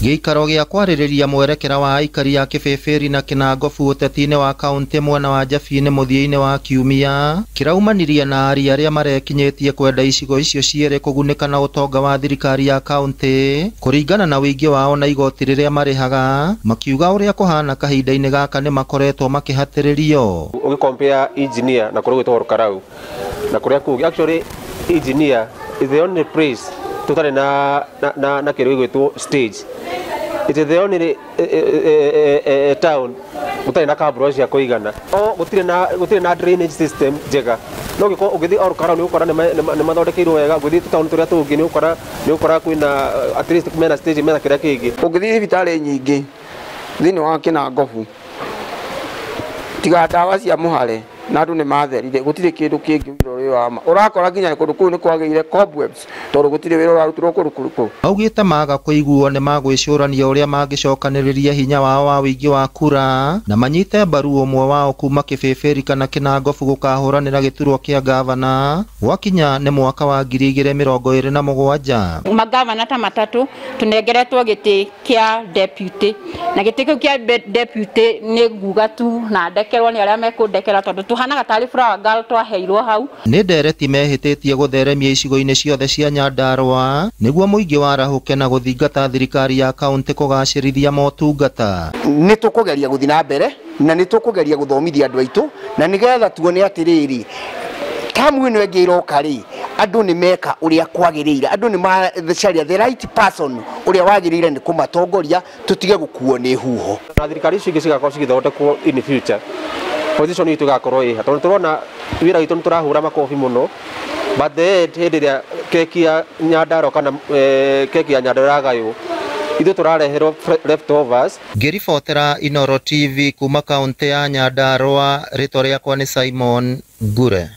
Gĩikaro gĩa kwarĩrĩria mwerekera wa aikari a Kĩbĩbĩri na Kĩnangobu ũteti-inĩ wa kaũntĩ mwena wa Njabi-inĩ mũthia-inĩ wa kiumia kĩraumanirie na aria arĩa marekinyĩtie kwenda icigo icio cierĩ kũgunĩka na ũtonga wa thirikari ya kaũntĩ kũringana na ũingĩ wao na igoti rĩrĩa marĩhaga, makiuga ũrĩa kũhana kahinda-inĩ gaka nĩ makoretwo makĩhatĩrĩrio. Ũgĩkompea engineer na kũrĩa gwĩtagwo Karau na kũrĩa kũngĩ, actually engineer is the only place tũtarĩ na kĩndũ gĩgwĩtwo stage. It is the only town gũtarĩ na kaburo cia kũigana. O gũtirĩ na drainage system njega. No ũngĩkorwo ũgĩthiĩ Ol Kalou nĩ ũgũkora nĩ mathondekeirwo wega, ũgĩthiĩ tũtaũni tũrĩa tũngĩ nĩ ũgũkora kwĩna at least mena stage, mena kĩrĩa kĩngĩ. Ũngĩthiĩ thibitarĩ nyingĩ thĩinĩ wa Kĩnangobu tiga ndawa cia mũhare na andũ nĩ matherire, gũtirĩ kĩndũ kĩngĩ wĩra ũrĩa wa ma. Ũrakora nginya kũndũ kũu nĩ kwagĩire cobwebs tondũ gũtirĩ wĩra ũrarutirwo kũndũ kũu. Augĩte maga kũiguo nĩ magwĩcũrania ũrĩa mangĩcokanĩrĩria hinya wao wa ũingĩ wa kura na manyite mbaru ũmwe wao kuma Kĩbĩbĩri kana Kĩnangobu gũkahũranĩra gĩturwa kĩa gavana gwakinya nĩ mwaka wa 2027. Magavana ta matatũ tũnengeretwo gĩtĩ kĩa deputy na gĩtĩ kĩu kĩa deputy nĩ nguga tu na ndekerwo nĩ arĩa mekũndekera tondũ tũhanaga tarĩ flower girl twaheirwo hau. Nĩ ndereti mehĩtĩtie gũtheremia icigo-inĩ ciothe cia Nyandarũa nĩguo mũingĩ warahũke na gũthingata thirikari ya kaũntĩ kũgacĩrithia motungata. Nĩ tũkũgeria gũthiĩ na mbere na nĩ tũkũgeria gũthomithia andũ aitũ na nĩgetha tuone atĩrĩrĩ tamu ĩno ĩngĩ ĩroka rĩ andũ nĩ meka ũrĩa kwagĩrĩire, andũ nĩ macaria the right person ũrĩa wagĩrĩire nĩ kũmatongoria tũtige gũkuo nĩ huho. Na thirikari icio ingĩ cigakorwo cigĩthondekwo in future position itũ ĩgakorwo ĩha tondũ tũrona wĩra witũ nĩ tũrahũra makobi mũno, but the end hĩndĩ ĩrĩa keki ya Nyandarũa kana keki ya Nyandarũa ĩragaywo ithuĩ tũrareherwo leftovers. Ngĩribotera Inooro TV kuma kaũntĩ ya Nyandarũa, rĩtwa rĩakwa nĩ Simon Ngure.